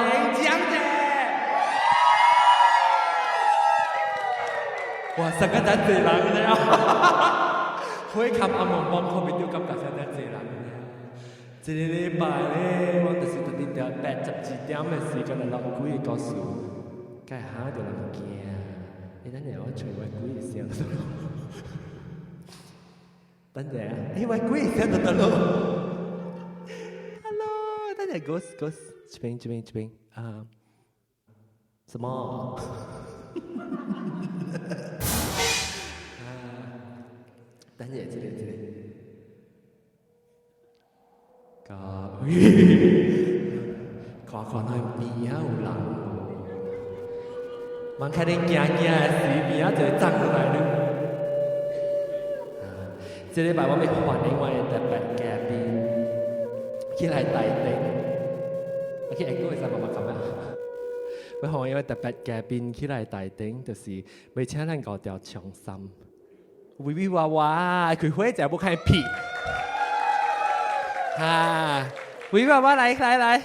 迎江姐。哇，上個真濟人了，火冚阿毛毛看袂到，感覺上真濟人了。這個禮拜咧，我就是特佇條8十二點的時間來錄鬼的故事，該嚇著人驚。欸，等下我揣我鬼的聲。等下，欸，我鬼的聲就得咯。Hello，等下，Ghost Ghost，這邊這邊這邊啊，什麼？啊，等下，這個這個。各位，看看那邊仔有人無？望看恁行行的時，邊仔就會走落來了。啊，這禮拜我欲歡迎我的特別嘉賓起來台頂。OK，會講會使慢慢講啊。欲歡迎我特別嘉賓起來台頂，就是欲請咱五條長衫，微微娃娃開會者無看屁。哈，微微娃娃來來來，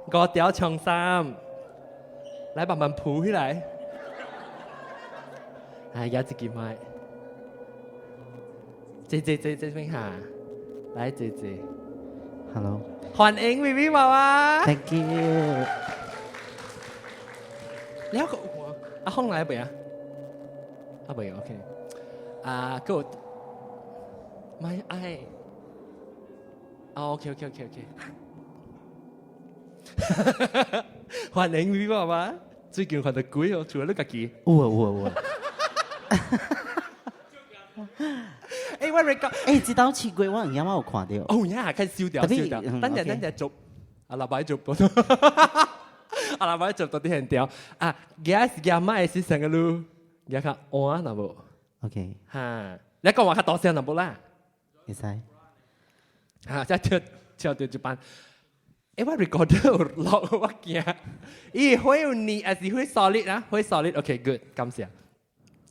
五條長衫，來慢慢鋪起來。哎，舉一支麥，坐坐坐這邊哈，來坐坐。 Hello，歡迎微微娃娃。 Thank you。你個阿空來未啊？啊未，OK。啊，閣有，咪愛。哦，OK，OK，OK，OK。歡迎微微娃娃，最近看到鬼哦，除了你家己。有啊有啊有啊。欸，我 record。欸，這道試過，我唔記我有看到。哦呀，開始燒掉燒掉，等陣等陣做，阿老闆做，阿老闆做到啲現條。啊，舉是舉麥是成個路，舉較換若無？OK。哈，你講話較大聲若無啦？會使。哈，再跳跳到一半。欸，我 recorder 有落，我驚。伊會有膩，還是會 solid 啊？會 solid，OK，good，感謝。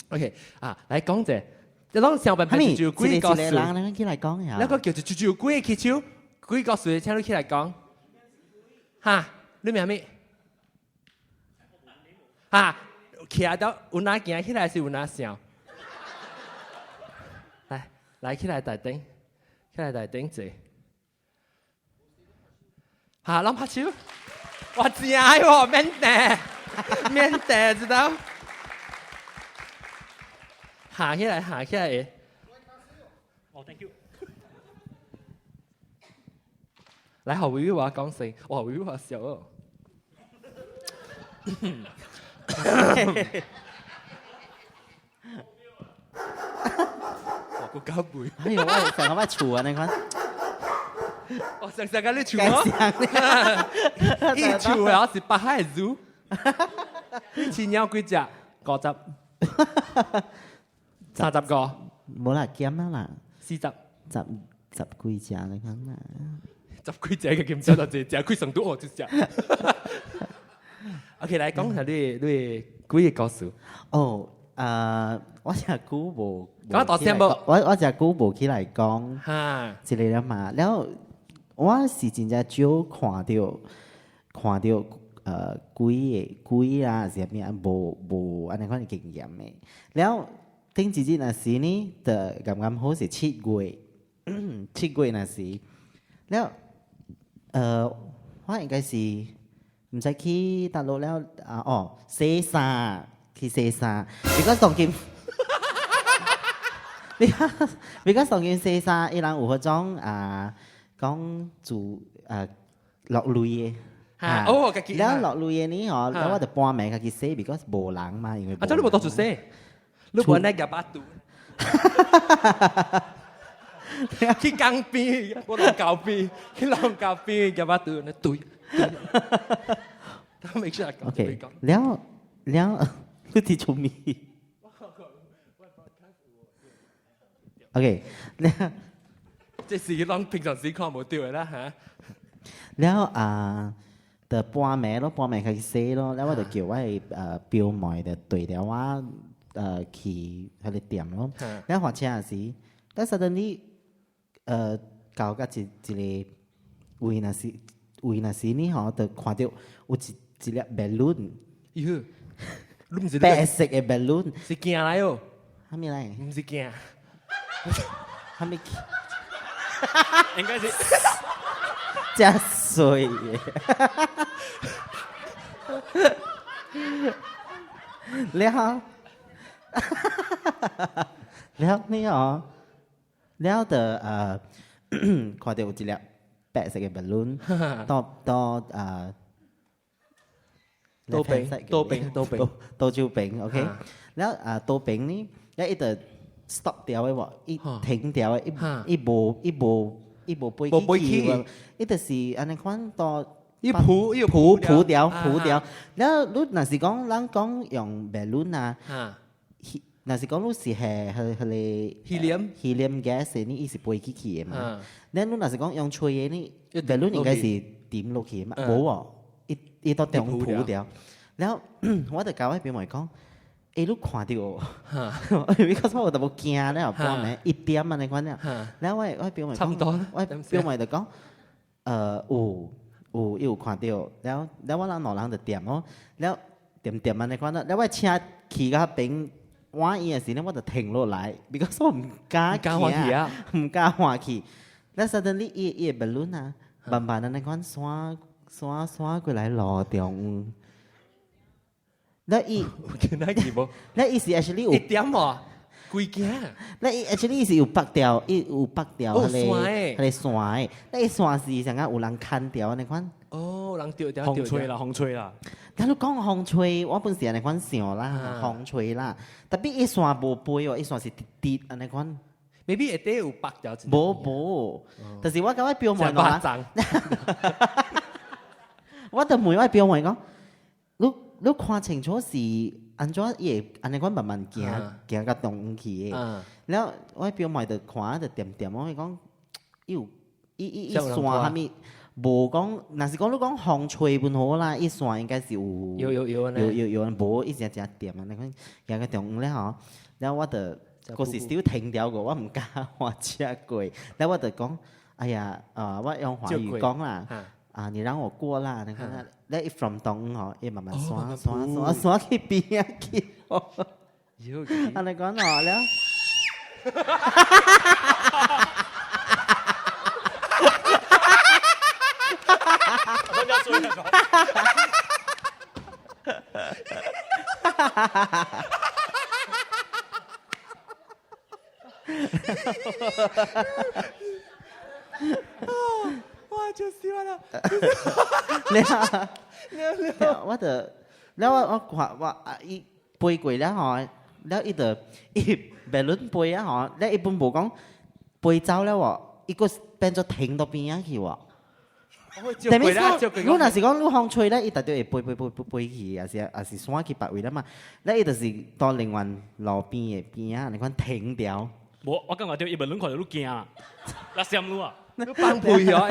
OK，啊，來講者。你攏想辦法就幾個事。人起來講呀。那個叫做就就幾個起手，幾個事請你起來講。哈，你名咩？哈，徛到有哪行起來是有哪想？來，來起來台頂，起來台頂坐。哈，攏拍手。我真愛喎，免得，免得，知道？行起來，行起來。哦，thank you。來，學微微話講聲，哇，微微話笑哦。哇，個狗背。哎呦，我成個我厝啊，你看。我成成個你厝哦。伊厝的是北海的豬。你飼鳥幾隻？50。30個。無啦，減啊啦。40。十十幾隻你看啦。十幾隻嘅咁少就一隻，開成都哦，一隻。OK，來講下你你幾個故事。哦，我誠久無講大聲無？我誠久無起來講，哈，一個了嘛。了，我是真正少看著看著鬼的鬼啊，是啥物啊，無無按呢款經驗的。了，頂一日若時呢，就剛剛好是七月，七月若時，了，我應該是毋知去大陸了啊？哦，洗衫去洗衫，如果當今，你看，如果當今洗衫，伊人有彼種啊，講做落淚的。哈，哦，家己。了落淚的呢吼，了我就半暝家己洗，because 無人嘛，因為。啊，這你無到處洗？你無那夾巴肚？去江邊，我龍溝邊，去龍溝邊夾巴肚，那對。他沒事啊 OK，了了，你佇做咩？OK，了。這是攏平常時看無著的啦嚇。了啊，就半暝咯，半暝開始洗咯，了我就叫我的表妹就綴著我去彼个店咯。了還車時，但 suddenly 到甲一一個位若是位若是呢吼，就看著有一一粒 balloon，喲，你毋是白色的 balloon，是鏡來哦，啥物來？毋是鏡。啥物？應該是遮衰的。了，了你哦，了就看著有一粒白色的 balloon，到倒邊倒邊倒邊倒手邊，OK。了啊，倒邊呢，了伊就 stop 掉的無，伊停掉的，伊無飛起去，伊就是按呢款到。伊浮伊浮浮掉浮掉，了你若是講咱講用 balloon 啊，若是講你是係彼個 helium helium gas 呢，伊是飛起去的嘛。了你若是講用吹的呢，balloon 應該是點落去的嘛，無哦，伊都中浮掉。了我就共我表妹講，欸，你看著無？because 我有淡薄驚了，半暝一點按呢款了。了我表妹講，我表妹就講，有。有，伊有看著，了了我人兩人就踮哦，了踮踮按呢款了，了我車去到彼邊換伊的時呢，我就停落來，because 我毋敢行，毋敢看去。了 suddenly 伊伊的 balloon 啊，慢慢按呢款徙徙徙過來路中。了伊，見得去無？了伊是 actually 有一點無？規驚。了伊 actually 伊是有縛掉，伊有縛掉彼個線的，那伊線是像講有人牽掉按呢款。哦，有人吊掉。風吹啦，風吹啦。但你講風吹，我本是按呢款想啦，風吹啦。Tapi 伊線無飛哦，伊線是直直按呢款。 maybe 下底有縛掉。無無，但是我共我表妹講，我就問我表妹講，你看清楚是按怎伊會按呢款慢慢行行到中去的。了我表妹就看就恬恬，我講伊有伊線啥物？無講，若是講你講風吹本好啦，伊線應該是有有有有有有有，無伊誠誠恬按呢款行到中央了吼，了我就閣是 still 停掉過，我毋敢換車過。了我就講，哎呀，啊，我用華語講啦，啊，你讓我過啦，你看，了伊 from 東吼，伊慢慢徙徙徙徙去邊仔去。按呢講吼了。哇！就死我啦！了，我就了我我看我啊伊飛過了吼，了伊就伊 balloon 飛啊吼，了伊本無講飛走了喎，伊閣變做停到邊仔去喎。但係你若是講你風吹咧，伊絕對會飛飛飛飛飛去，抑是徙去別位啦嘛。咧伊就是到另外路邊的邊仔，你看停掉。無，我感覺著伊 balloon 看著你驚，來閃你啊！你放屁哦！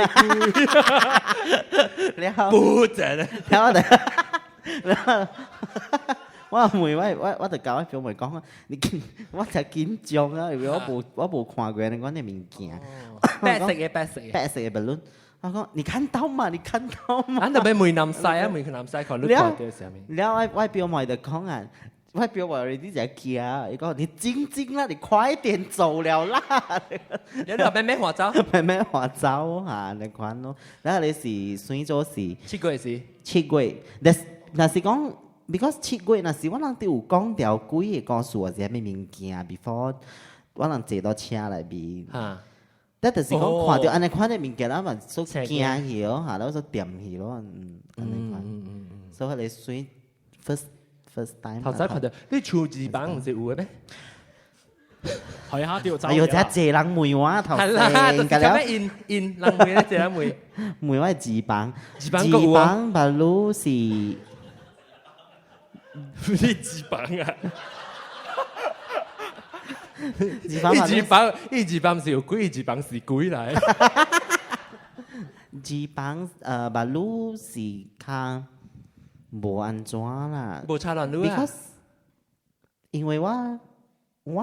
了，不真的。了我就，我問我就共我表妹講，你緊我誠緊張啊，因為我無看過按呢款的物件。白色的白色的。白色的 balloon。我講你看到嘛？你看到嘛？咱就欲問南西啊，問南西看你看著啥物？了，我表妹就講啊，我表妹你誠驚，伊講你靜靜啦，你快點走了啦。你後欲欲換走？欲欲換走哈，按呢款咯。了你是算做是7月時。7月，若若是講，because 7月若是我人都有講著鬼的故事或者啥物物件，before 我人坐到車內面。但就是講看著按呢款的物件，咱嘛煞驚去咯，哈，咱煞恬去咯，嗯，按呢款。所以彼個算 first time。頭先看著你厝字房毋是有的咩？係啊，對，哎喲，遮濟人問我頭係啦，先，就是咁樣因因人問咧，濟人問。問我字房，字房閣有啊？字房 baru 是，你字房啊？字房，伊字房，伊字房是有鬼，字房是鬼來。字房baru 是較無按怎啦，無差亂啊。 Because 因為我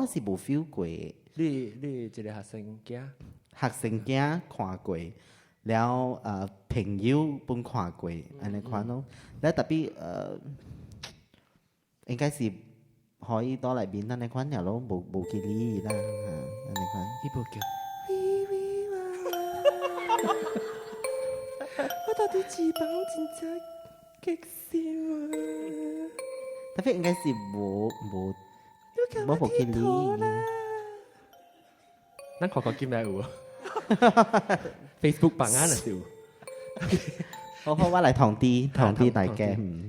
是無 feel 過。你一個學生囝，學生囝看過，了朋友本看過，按呢款咯。了 tapi 應該是可以倒來面按呢款爾咯，無無去理伊啦，按呢款。伊無叫。我到底翅膀真正激心啊！ Tapi 應該是無無無無去理伊。咱看看今日有 Facebook 版啊，若是有。好好，我來通知通知大家。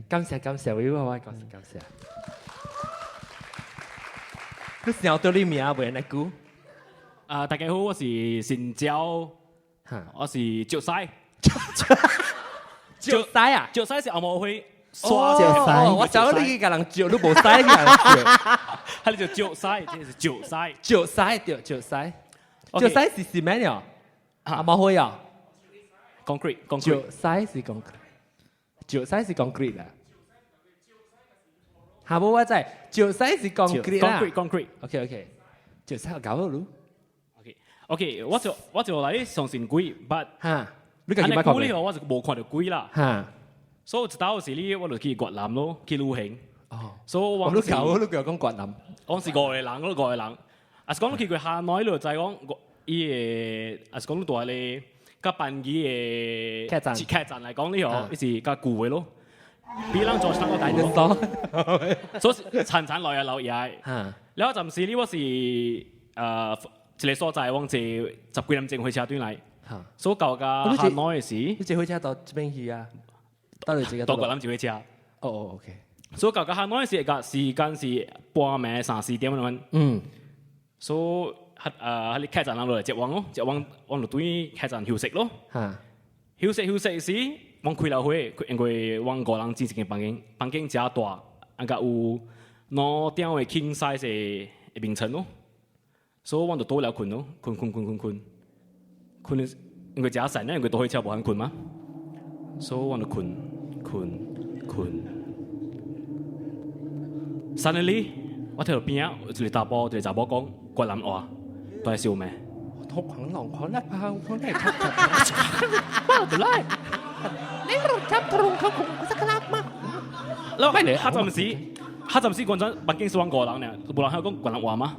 感謝感謝，我我感謝感謝。你想到你名袂那久？啊，大家好，我是新椒，我是石屎。石屎啊！石屎是紅毛灰。石屎，我想你去共人石，你無屎去共人石。彼个就石屎，這是石屎。石屎對，石屎。石屎是什麼了？紅毛灰啊？Concrete，石屎是 concrete，石屎是 concrete 啦。哈無我知，石屎是 concrete 啦。 concrete，concrete。 OK OK，石屎搞好嚕。 OK OK，我就來相信鬼，but 哈，你家己捌看過？我就無看著鬼啦。哈，所以一道時呢，我就去越南咯，去旅行。哦，所以我你搞你叫講越南，我是五個人，我五個人。啊是講你去過哈內，你就知講，伊個啊是講你蹛咧，佮班機的客棧客棧來講，你吼，伊是較舊的咯。比咱做上個大隻手，所以層層來啊留嘢。了暫時呢，我是一個所在，我坐十幾點鐘火車轉來。所以到甲哈內的時，你坐火車到這邊去啊？到你這個到越南坐火車。哦哦，OK。所以到甲哈內時個時間是半暝三四點咁樣。所以彼個客棧人落來接我咯，接我我就對客棧休息咯。休息休息時，我開了火，因為我五人進一間房間，房間誠大，啊佮有兩張的 king size 的眠床咯。所以我就倒了睏咯，睏睏睏睏睏，睏因為誠散，因為搭火車無法睏嘛。所以我就睏睏睏。Suddenly，我聽到邊仔有一個查埔，一個查某講越南話，都係笑咩？我狂浪狂來跑，狂來跑，跑得來。你入插通口孔，我這個拉嘛。然後彼陣時，彼陣時講真，北京是阮五人爾，無人曉講越南話嗎？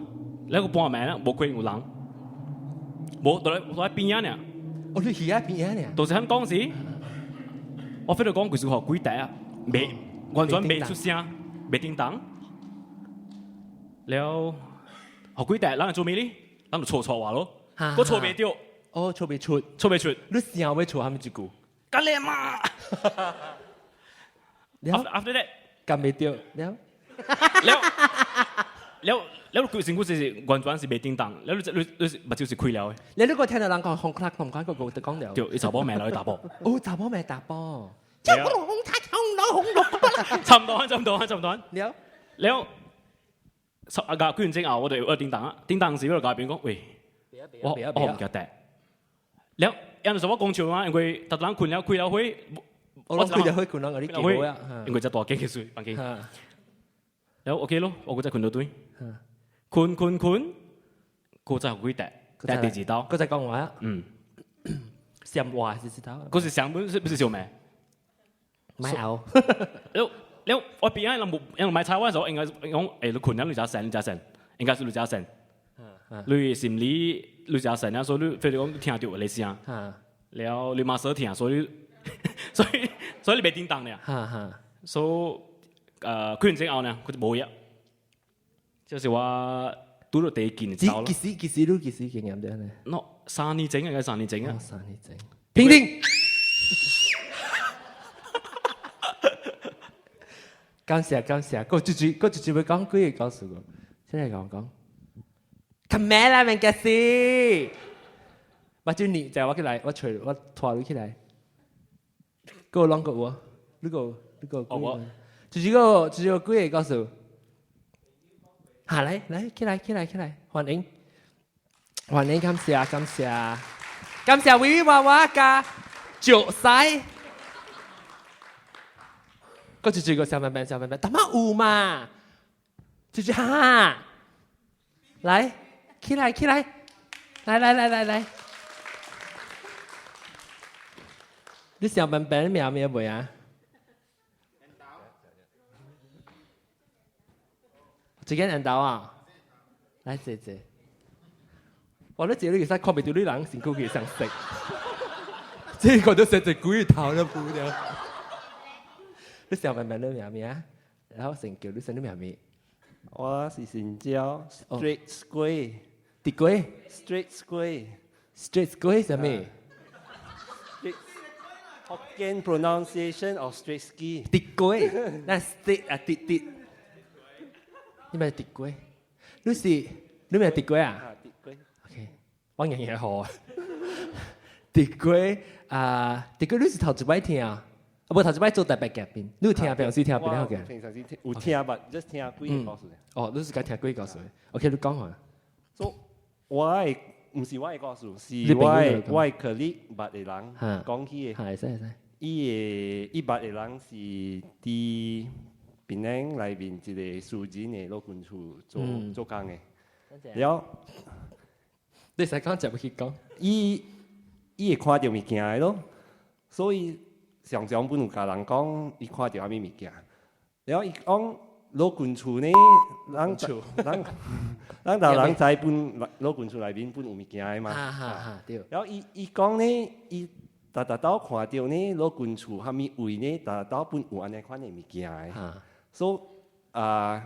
你個半暝咧，無可能有人，無佇咧佇咧邊仔爾。哦，你佇遐邊仔爾。就是彼講時，我非得講規數予鬼帶啊，袂完全袂出聲，袂叮當。了，予鬼帶，咱會做咩呢？咱就錯錯話咯，我錯袂著。哦，錯袂出，錯袂出。你想欲錯啥物一句？幹你媽！了，after that，幹袂著，了，了，了，了，規身軀是完全是袂叮當，了你你你目睭是開了的。你如果聽到人講紅克紅克，個個就講了。對，伊查某名來查埔。哦，查某名查埔。差唔多，差唔多，差唔多。了，了，啊個幾分鐘後，我就我叮當啊，叮當時我就共邊講，喂，我我毋記得。了，因為我講笑嘛，因為逐人睏了開了火，我開了火睏了，你記無啊？因為這大間去睡房間。了 OK 咯，我閣再睏倒轉，睏睏睏，閣再予鬼帶，帶第二刀。閣再講話啊？嗯。上話是這刀。閣是上本是不是上咩？莫拗。了了，我邊仔人無人莫睬我的時候，應該講，欸，你睏了你才醒，你才醒，應該是你才醒。你心理你才醒啊，所以你非得講聽著有個聲。了你馬上聽，所以所以所以你袂叮當咧。所以幾分鐘後呢，佢就無影。就是我拄著第一件走咯。幾時幾時你幾時經驗的呢？喏，3年前應該三年前啊。3年前。平定。感謝感謝，閣一句閣一句欲講幾个故事個，先來共我講。較咩啦，免驚死。目睭膩在我起來，我揣我拖你起來。閣有攏閣有啊？你閣你閣有幾個？就是個就是個幾个故事。哈來來起來起來起來，歡迎歡迎，感謝感謝感謝微微娃娃佮石屎。閣一句個小妹妹小妹妹，淡仔有嘛？就是哈，來起來起來，來來來來來，你小笨笨名咩未啊？這間人豆啊，來坐坐。我你這裡其實看袂到你人身軀去上色，這個都食一鬼頭都不了。你小笨笨你名咩啊？然後成叫你姓你名咩？我是新椒，Straight Square，滴鬼，Straight Square，Straight Square 啥物？ Hokkien pronunciation of straight ski。滴鬼，那 straight 啊滴滴，你咪滴鬼？你是你咪滴鬼啊？啊，滴鬼。 OK，我硬硬好。滴鬼啊，滴鬼你是頭一擺聽啊？啊，無頭一擺做特別嘉賓，你有聽平時聽邊個嘅？平常時聽有聽吧，just 聽幾個故事。哦，你是講聽幾個故事？OK，你講下。 So 我的毋是我的故事，是我的 colleague 捌的人講起的。係，使使。伊的伊捌的人是佇檳城內面一個私人的老君厝做做工的。了，你使講就欲去講。伊伊會看著物件的咯，所以常常本有共人講，伊看著啥物物件。了伊講老君厝呢，人人人逐人知本老君厝內面本有物件的嘛。哈哈哈，對。了伊伊講呢，伊逐逐兜看著呢，老君厝啥物位呢，逐逐兜本有按呢款的物件的。所以啊，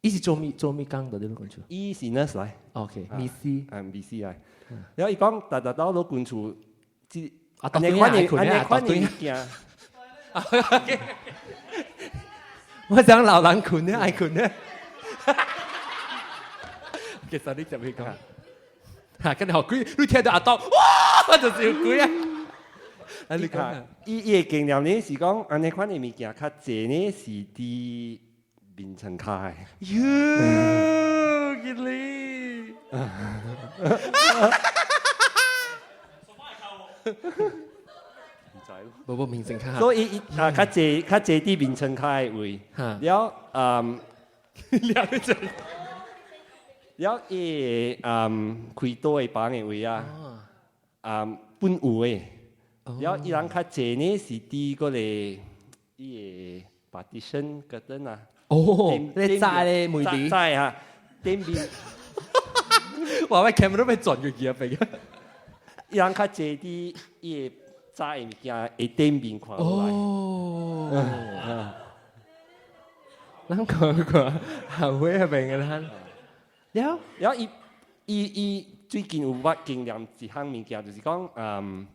伊是做物做物工的，你老君厝？伊是 nurse 來。 OK，護士。啊，護士來。了伊講逐逐兜老君厝，這按呢款的按呢款的物件。我想老人睏呢，愛睏呢。其實你就會講，嚇，跟住學鬼，你聽到阿當，哇，就是有鬼啊！啊，你講，伊伊的經驗呢是講，按呢款的物件較濟呢是佇眠床跤的。喲，吉利。毋知咯。無無眠床跤。所以伊伊啊，較濟較濟佇眠床跤的位，了嗯，了就，了伊個嗯開刀的房的位啊，啊本有的，了伊人較濟呢是佇嗰個伊個 partition curtain 啊。哦，你紮咧門簾。紮啊，頂面。哇！我 camera 欲轉過去啊，別。伊人較濟佇伊個紮的物件會頂面看落來。哦。咱看看，後尾那邊的咱。了了，伊伊伊最近有捌經驗一項物件，就是講，嗯，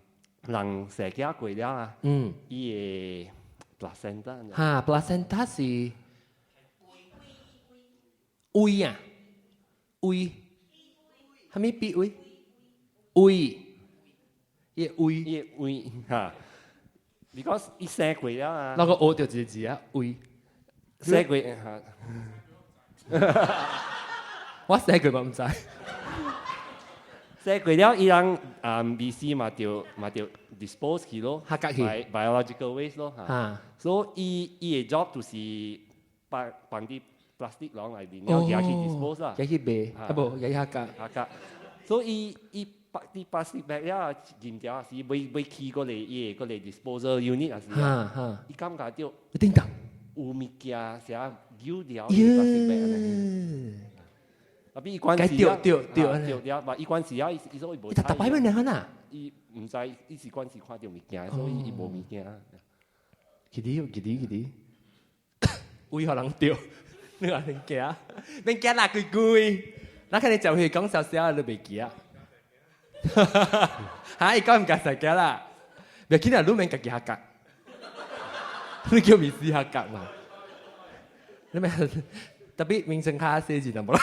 人生囝過了啊，伊的 placenta。哈，placenta 是胃啊，胃，啥物比胃？胃，伊胃，伊胃哈。because 伊生過了啊。那個學著一個字啊，胃。生過哈。我生過嘛毋知。生過了，伊人啊，醫師嘛著嘛著 dispose 去咯，biological waste 咯嚇。所以伊伊的 job 就是放放佇 plastic 籠內面，了舉去 dispose 啦。舉去賣，啊無舉去客家。客家。所以伊伊放佇 plastic bag 了，入掉是欲欲去過來伊的過來 disposal unit 也是。伊感覺著叮當有物件啥扭掉 plastic bag 按呢。啊！比伊關事對對對對對，嘛伊關事啊，伊伊所以無。伊逐逐擺欲兩啊？伊毋知，伊是關事看著物件，所以伊無物件。記得記得記得，為予人著，你話免驚，免驚啦，鬼鬼。咱看你就會講少少，你袂記啊？哈！伊講毋敢使驚啦，袂緊啊，你免家己客家，你叫面試客家嘛？你免。特別眠床跤寫字就無啦，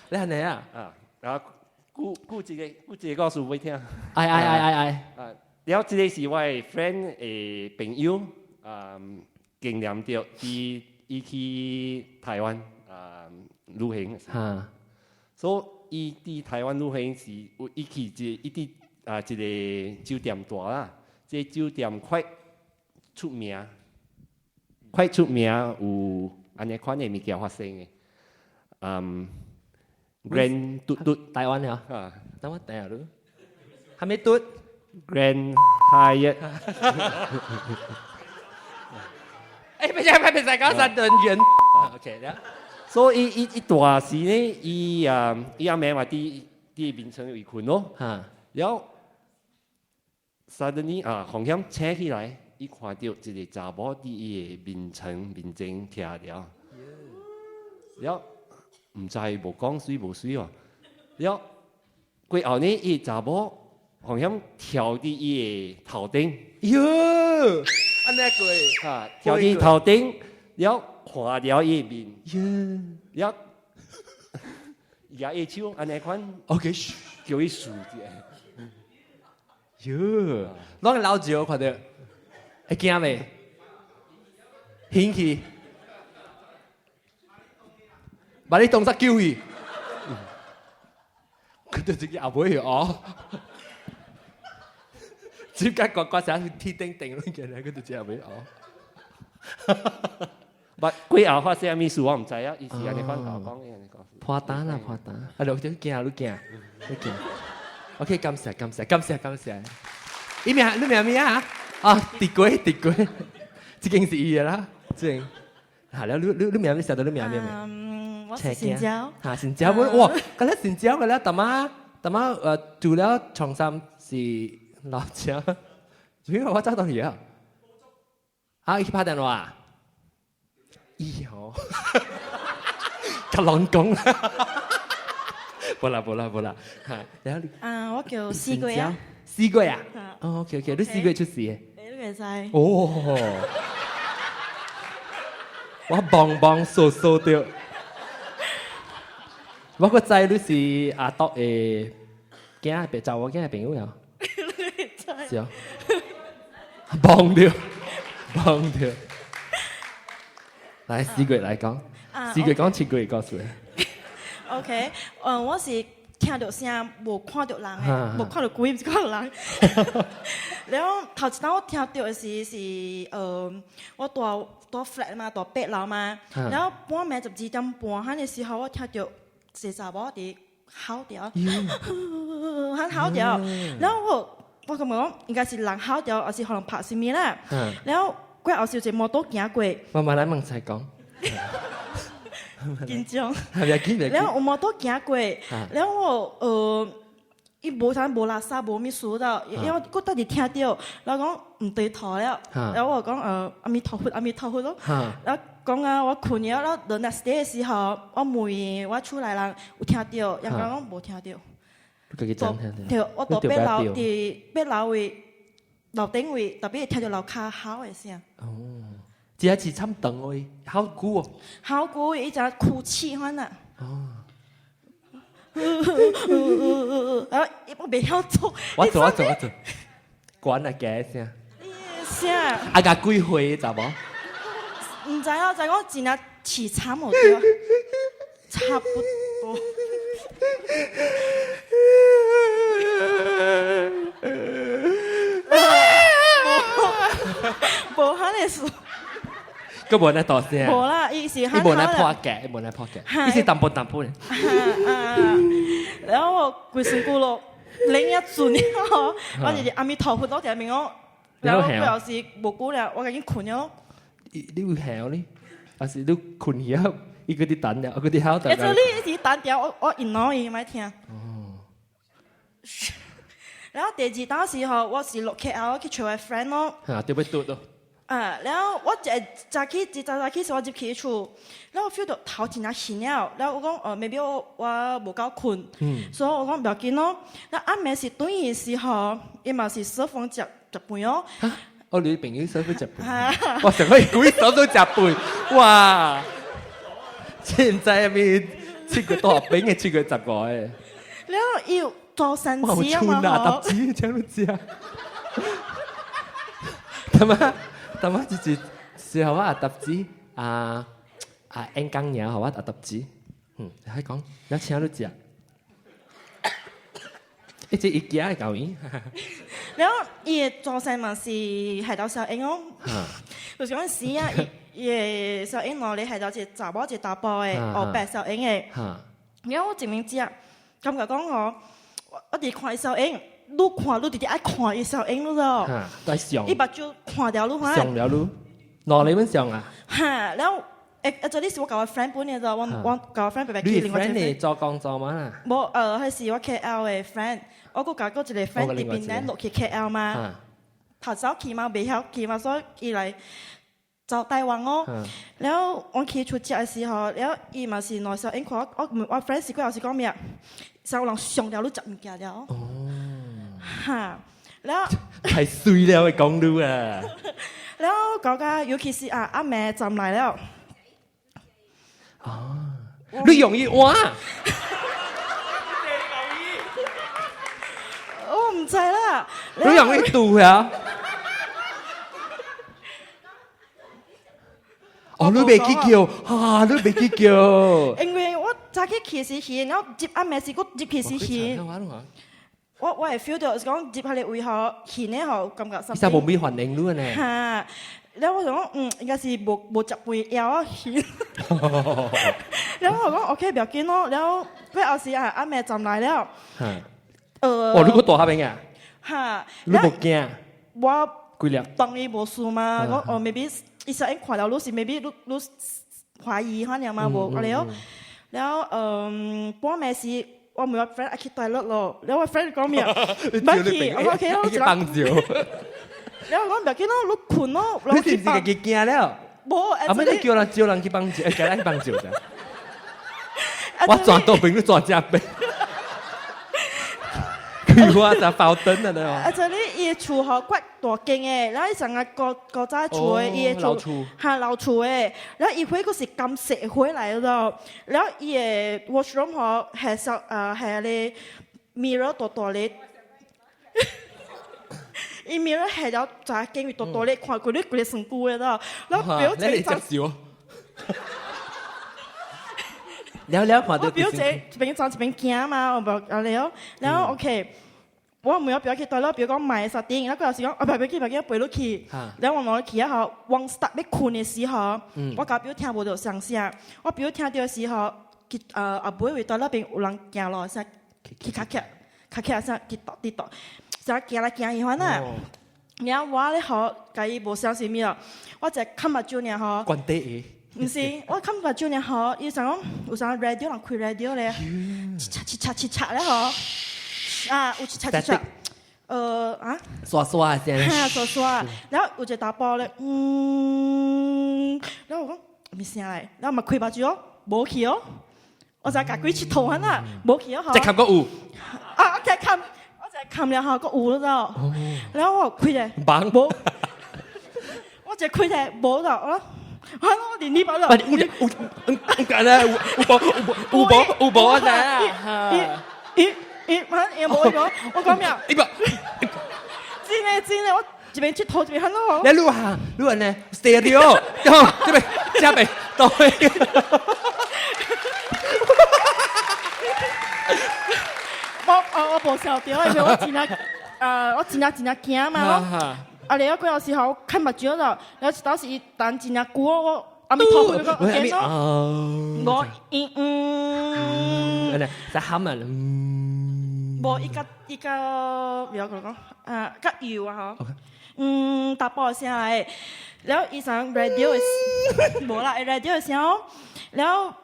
你係你啊？啊，啊，古古一個古一個故事欲聽。哎哎哎哎哎！啊，了，這個是我的 friend 的朋友，啊，經驗著伊伊去台灣啊旅行。哈。所以伊佇台灣旅行時，有伊去一伊佇啊一個酒店蹛啦，這個酒店快出名。快出名有按呢款的物件發生的，嗯，Grand 嘟嘟台灣的啊，等我等下你，係咪嘟？Grand Hyatt。欸，別別別，別講三頓遠。OK，了。所以伊伊大時呢，伊啊伊阿妹嘛佇佇眠床位睏咯。了，suddenly 啊，風險醒起來，伊看著一個查某佇伊的眠床面前徛著。了，毋知無講媠無媠哦。了，過後呢，伊查某風險跳佇伊的頭頂。喲，按呢過。哈，跳佇頭頂，了看著伊的面。喲，了，伊舉手按呢款。 OK，叫伊數者。喲，攏老少看著，會驚未？興去，把你當作救去。佢就自己後尾哦，接緊呱呱聲天頂頂亂嘅咧，佢就直後尾哦。不過後發生啥物事我毋知啊，伊是按呢款共我講，按呢講。破單啦破單，啊，你驚你驚你驚。OK，感謝感謝感謝感謝。伊名你名咩啊？啊，跌過跌過，這間是伊的啦，這間。係啦，你你你名你寫到你名咩？嗯，我是新椒。嚇，新椒我哇，嗰啲新椒嗰啲，大媽大媽做了長衫是老椒，因為我走到去啊。啊，伊去拍電話啊？咦吼，較亂講啦。無啦無啦無啦，嚇，然後啊，我叫四月啊。四月啊？哦，OK OK，你四月出世的？你會知。哦，我棒棒數數著，我閣知你是阿篤的囝，別查某囝的朋友啊？是啊，棒著，棒著。來四月來講，四月講七月故事。 OK，嗯，我是聽著聲，無看著人的，無看著鬼，毋是看著人。然後頭一當我聽著的是是，我蹛蹛 flat 嘛，蹛八樓嘛。然後半暝12點半，彼個時候我聽著一個查某佇嚎著，喊嚎著。然後我我感覺講應該是人嚎著，抑是予人拍啥物啦。然後過後是有一個摩托行過。慢慢來問再講。緊張。別緊別緊。然後有摩托行過，然後我伊無啥無垃圾無物事了，因為我當時聽著，然後講毋對頭了，然後我講阿彌陀佛阿彌陀佛咯，然後講啊我睏了，然後 the next day 的時候，我問我厝內人有聽著，𪜶講無聽著。家己講聽著。對，我蹛八樓佇八樓位樓頂位，特別會聽著樓跤嚎的聲。哦，這是參長的，好久哦。好久，伊只哭泣款啊。哦。啊！我袂曉做。我做我做我做，管啊加聲。聲。啊，甲幾歲查某？毋知啊，就講真正凄慘哦，對，差不多。無遐個事。閣無咧大聲。無啦，伊是伊無咧破格，伊無咧破格，伊是淡薄淡薄。然後我規身軀咯，冷一陣了，我就是阿彌陀佛，我就面講，然後過後是無久了，我趕緊睏了。你有嚇咧？還是你睏去啊？伊閣佇等了，閣佇吼。欸，做你一直等著，我我引腦伊莫聽。哦。然後第二當時吼，我是落 KL 去揣我 friend 咯。嚇，著欲拄咯。啊，然後我一早起一早早起時我入去厝，然後我 feel 到頭真正眩了，然後我講maybe 我我無夠睏，所以我講無要緊咯。那暗暝是轉去的時候，伊嘛是小風食食飯哦。哦，你朋友小風食飯，我想講伊規手都食飯，哇！這毋知啥物七個大餅的七個十五個。然後伊有做三次啊嘛，吼。搭子請你食。他媽。他媽就是是予我阿搭子啊啊演講爾，予我阿搭子，嗯，還講，你請你食，一直一驚會搞伊。然後伊的祖先嘛是海盜小英哦，就是講死啊，伊的小英喏，你海盜一個查某一個查埔的，黑白小英的。然後我一面食，感覺講吼，我我佇看伊小英，你看你直直愛看伊小影咯，都上。伊目睭看著你看。上了你，哪裡面上啊？哈，了後欸，這裡是我共我 friend 本的，我共我 friend 白白去另外一個。你 friend 做工作嘛？無，彼是我 KL 的 friend，我閣共閣一個 friend 佇檳城落去 KL 嘛，頭早去嘛，袂曉去嘛，所以伊來走台灣哦。了我去出食的時候，了伊嘛是兩小影看我，我我 friend 是過後是講咩？啥有人上了你食物件了。哦。哈，了。太水了，講你啊！了講甲，尤其是啊，暗暝站來了。啊！你容易換？我毋知啦。你容易拄呀？哦，你袂去叫，哈！你袂去叫。因為我早起去時去，然後入暗暝時，閣入去時去。我會 feel 到是講入彼个位吼，去呢吼感覺。伊啥無咩反應你呢？哈！了我想講，應該是無無食飯枵啊去。了我講 OK，不要緊咯。了過後時啊，暗暝站來了。哦，你閣大下邊啊？哈！你無驚？我幾粒？當伊無事嘛，講哦，maybe 伊小影看了你是 maybe 你懷疑可能嘛無了。了半暝時。我問我 friend 愛去 toilet 咯，了我 friend 講咩？唔去，我講 OK 咯，去幫照。了我講唔要緊咯，你睏咯。你是毋是家己驚了？無，阿妹你叫人招人去幫照，叫人去幫照啫。我轉倒邊，你轉正邊。佢話就爆燈啊！你話。啊，這裡伊的厝吼，怪大間的，然後伊上個古古早厝的，伊的厝，哈老厝的，然後伊火閣是金色的火來的，然後伊的 washroom 吼係小係咧 mirror 大大咧，伊 mirror 係了大間位大大咧，看過你規个身軀的，然後表姐接受。了了看到。我表姐一邊走一邊驚嘛，我無啊了，然後 OK。我問我表去對咯，表講買啥點，然後佢又是講，啊表去表去陪你去，然後我去啊後，往 start 欲睏的時候，我共表聽無著聲聲，我表聽著的時候，佢後尾位對那邊有人行路聲，去較卡，較卡聲，滴答滴答，聲行來行去款啊。然後我咧吼，共伊無相信物咯，我一個冚目睭爾吼。關底毋是，我冚目睭爾吼，伊想講有啥 radio 人開 radio 咧，七七七七七七咧吼。啊，有一擦一擦，啊，刷刷聲，哈，刷刷，然後有一個查埔咧，然後我講啥物聲來，然後嘛開目睭哦，無去哦，我就共鬼𨑨迌安啦，無去哦，再看閣有，啊，我再看，我再看了後閣有了，然後我開咧，無，我再開咧，無了，我，我我連呢把了，有有有有有無有無有無啊？伊。伊反正伊無伊無，我講咩？伊無，真的真的，我一邊𨑨迌一邊喊咯。你愈行愈按呢，stereo，這邊這邊對。我無笑著，因為我真正我真正真正驚嘛。啊，了過後時候開目睭了，了後當時伊等真正久，我阿彌陀佛，我驚咯。我嗯嗯。在喊啊！無伊較伊較，袂曉講啊，較幼啊吼。查埔的聲來，了伊上 radio 的，無啦，radio 的聲，了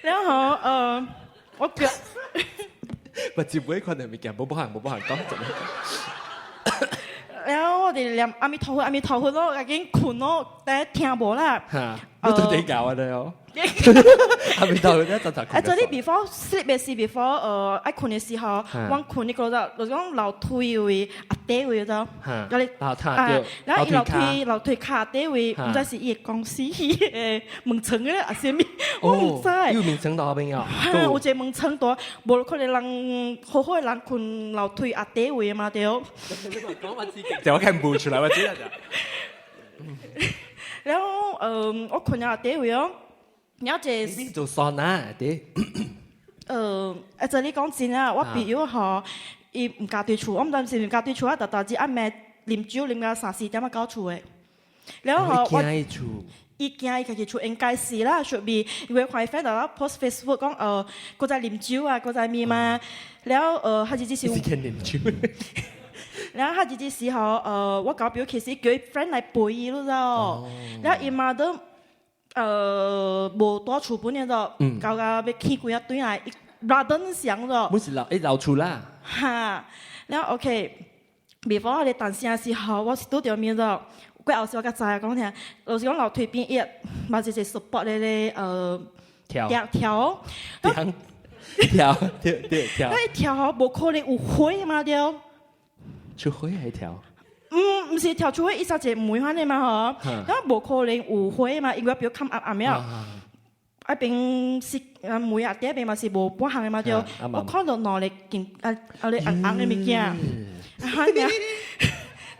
了吼我腳，目睭尾看著物件，無無行無無行講。了我佇念阿彌陀佛，阿彌陀佛咯，趕緊睏咯，但聽無啦。哈，你都得教啊你哦。阿彌陀佛，一陣就。啊，這裡 before sleep 的時，before 愛睏的時候，我睏的嗰度，就是講樓梯位、下底位嗰度，嗰裡啊，然後伊樓梯樓梯跤底位，毋知是伊的公司的門窗咧，還是啥物，我毋知。有門窗到邊哦？哈，有一個門窗大，無可能人好好的人睏樓梯下底位嘛對。就我看無出來，我知啦。然後我睏了下底位哦。然後這你做桑拿對？啊，這裡講真啊，我朋友吼，伊毋敢對厝，我毋知是毋敢對厝啊，逐逐日暗暝啉酒啉到三四點仔到厝的。了後我驚伊厝，伊驚伊家己厝應該是啦，should be，因為看伊 friend 就 post Facebook 講閣在啉酒啊，閣在物嘛，了彼日子是伊是見啉酒。了彼日子時候，我搞表其實叫伊 friend 來陪伊咯，了伊媽都無蹛厝本的就，搞到欲去幾仔轉來，伊 rather 想咗。本是留伊留厝啦。哈，了 OK，before 我哋彈聲時候，我是拄著面咗。過後時我才知影講聽，老實講樓梯邊伊嘛是一個 support 咧咧跳跳跳跳跳跳。那伊跳吼無可能有火嘛對？出火還跳？嗯，毋是跳出火，伊煞一個門款的嘛吼，然後無可能有火嘛，因為比較較暗暗了。啊邊是啊門啊底邊嘛是無半項的嘛對，我看到兩个金啊啊咧紅紅的物件，啊爾。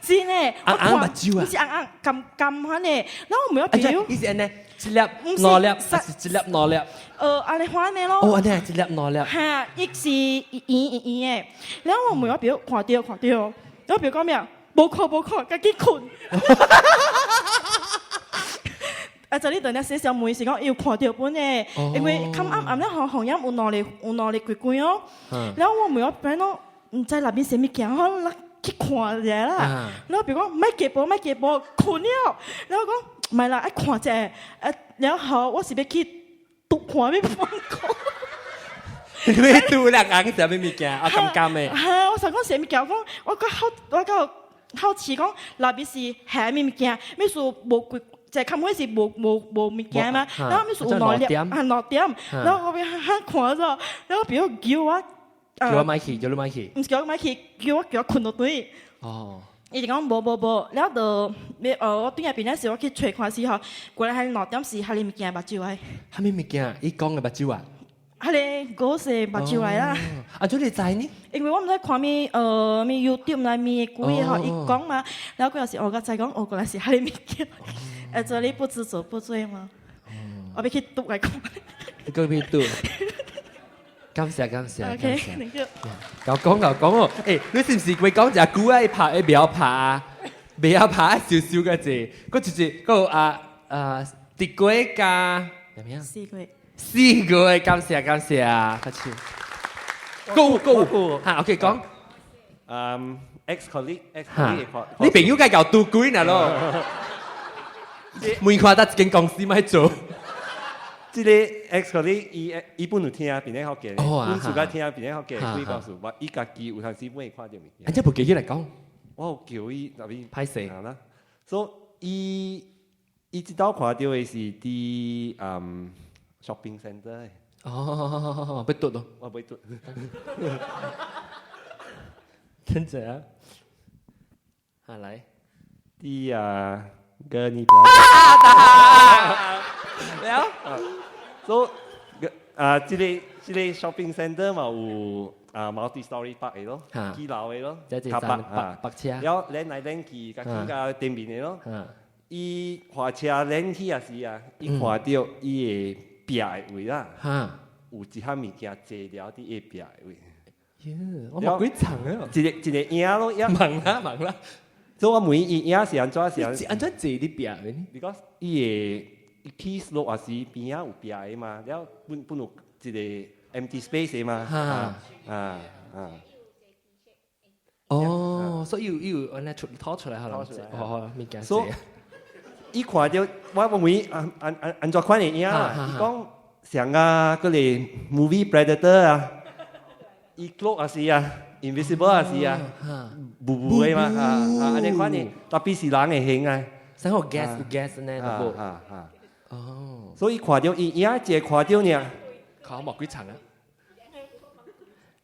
真的，紅紅目睭啊，毋是紅紅金金款的，然後我沒有朋友。伊是按呢，一粒兩粒，還是一粒兩粒？按呢款的咯。哦，按呢一粒兩粒。哈，伊是圓圓圓的，然後我問我朋友看著看著，我朋友講咩？無看無看，趕緊睏。啊！就你等下小小妹是講伊有看著本的，因為較暗暗咧，紅紅影有兩个有兩个鬼鬼哦。然後我問我朋友講，毋知內面啥物件，我來去看一下啦。然後比如講，莫加步，莫加步，睏了。然後講，毋係啦，愛看一下。啊，然後我是欲去拄看欲放過。你拄兩紅啥物物件？啊，金金的。哈！我想講啥物件？我講我較好，我較好奇講內面是啥物物件？意思無鬼。就係較尾是無無無物件嘛，然後意思有兩粒啊兩點，然後我欲哈看咗，然後朋友叫我，叫我莫去，叫你莫去，毋是叫我莫去，叫我叫我睏落轉。哦，伊就講無無無，了就我轉來邊仔時，我去揣看時吼，過來彼兩點是彼个物件目睭來。啥物物件？伊講的目睭啊？彼个狗是目睭來啦。啊，這你知呢？因為我毋知看物物 YouTube 內面的鬼吼，伊講嘛，然後過後時我才知講，哦，原來是彼个物件。這裡不知者不罪嗎？我欲去拄來看。你閣欲拄？感謝感謝感謝。 OK，thank you。𠢕講𠢕講哦，你是毋是會講一久啊？伊拍伊袂曉拍啊，袂曉拍少少個字，閣就是閣啊啊，滴過加啥物啊？四個。四個，感謝感謝，客氣。Go go，哈，OK 講。嗯，ex colleague，ex colleague，你朋友該𠢕拄鬼呢咯？每看到一間公司莫做。這个 ex colleague 伊伊本有聽邊咧福建，本自家聽邊咧福建鬼故事，我伊家己有當時本會看著物件。啊，這無記起來講。我有叫伊，特別歹勢啦。所以伊伊這道看著的是佇shopping center。哦，欲拄咯。我欲拄。真正啊。啊來。佇啊。跟你了，所以啊，這个這个 shopping center 嘛有啊 multi story park 的咯，幾樓的咯，較北北北車，了連來連去，共去共頂面的咯。伊駛車連去也是啊，伊看著伊的壁的位啦，有一項物件坐了佇伊壁的位。我冇幾層啊，一個一個影咯，盲啦盲啦。所以我問伊影是按怎是按怎坐佇壁的？Because 伊的起落也是邊仔有壁的嘛，了本本有一個 empty space 的嘛。啊啊啊！哦，所以有有按呢出拖出來可能，哦，物件所以伊看著我我問伊按按按按怎款的影啊？伊講像啊，嗰個 movie Predator 啊，伊 cloak 也是啊。invisible 也是啊，霧霧的嘛，啊啊，按呢款的，特別是人的形啊，生活 gas gas 呢，啊啊，哦，所以看著伊影一個看著爾，靠莫幾層啊，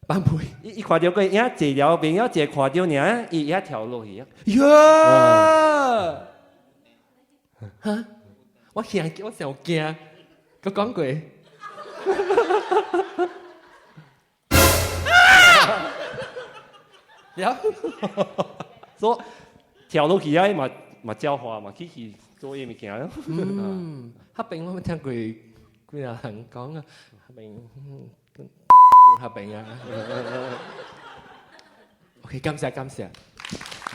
半倍，伊伊看著個影坐了邊了，一個看著爾，伊影跳落去啊，喲，哈，我驚，我上驚，閣講過。了，所以跳落去啊，嘛嘛狡猾嘛，去去做伊物件咯。嗯，彼邊我聽過幾個人講啊，彼邊彼邊啊。OK，感謝感謝，感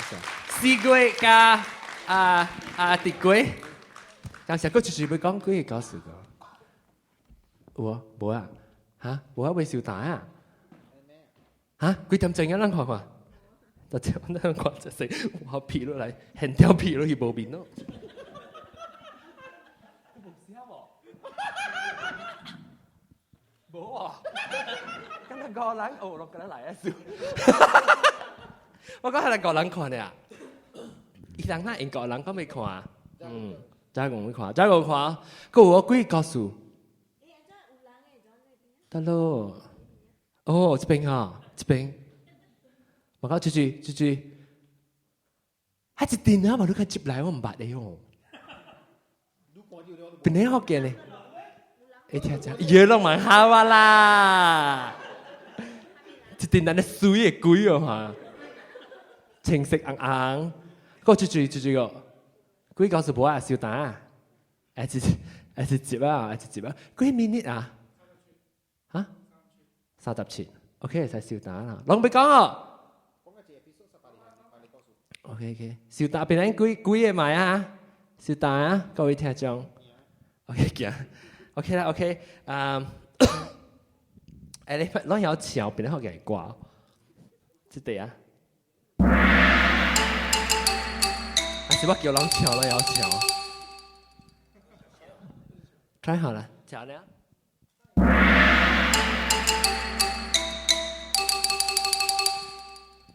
謝。四個加啊，啊，滴鬼，感謝閣就是欲講幾个故事個。有啊，無啊，哈，無啊，未收台啊？哈，幾點鐘啊？咱看看。就這樣，咱看這是，我皮落來，現條皮落去無面咯。無啊，敢若五人學落，敢若來啊！我講係五人看的啊，伊人那英國人講欲看，嗯，再講欲看，再講看，閣有幾个故事？得咯，哦，這邊啊，這邊，我講出去出去，啊，一陣啊，無你較接來，我毋捌的哦。邊個福建的？會聽講，伊攏嘛好啊啦！一陣咱咧水的鬼哦哈，青色紅紅，閣出去出去個，鬼故事無啊，小單啊，還是還是接啊，還是接啊，幾 minute 啊？哈？37，OK，會使小單啦，攏欲講哦。OK OK，小單變咱幾幾个買啊？小單啊，各位聽眾，OK 行。OK 啦，OK，啊，欸，你攏曉唱，變好個歌，這個啊，還是我叫人唱，攏曉唱，try 好了，唱了。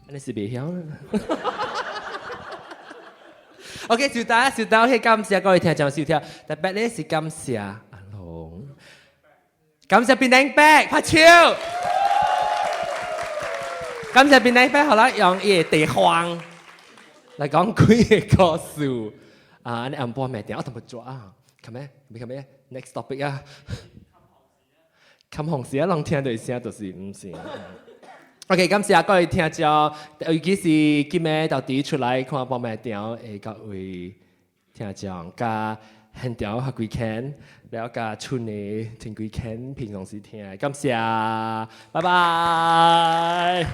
你是袂曉。OK，小單小單，OK，感謝各位聽眾收聽，特別咧是感謝阿龍，感謝檳城伯拍手，感謝檳城伯，予咱用伊的地方來講幾个故事啊！你暗晡暝定我淡薄抓啊，看咩？欲看咩？Next topic 啊，看紅時啊，攏聽著聲就是毋是。OK，感謝各位聽眾，尤其是今暝到底出來看報名場的各位聽眾，佮現場學幾間，了佮厝內聽幾間平常時聽，感謝，拜拜。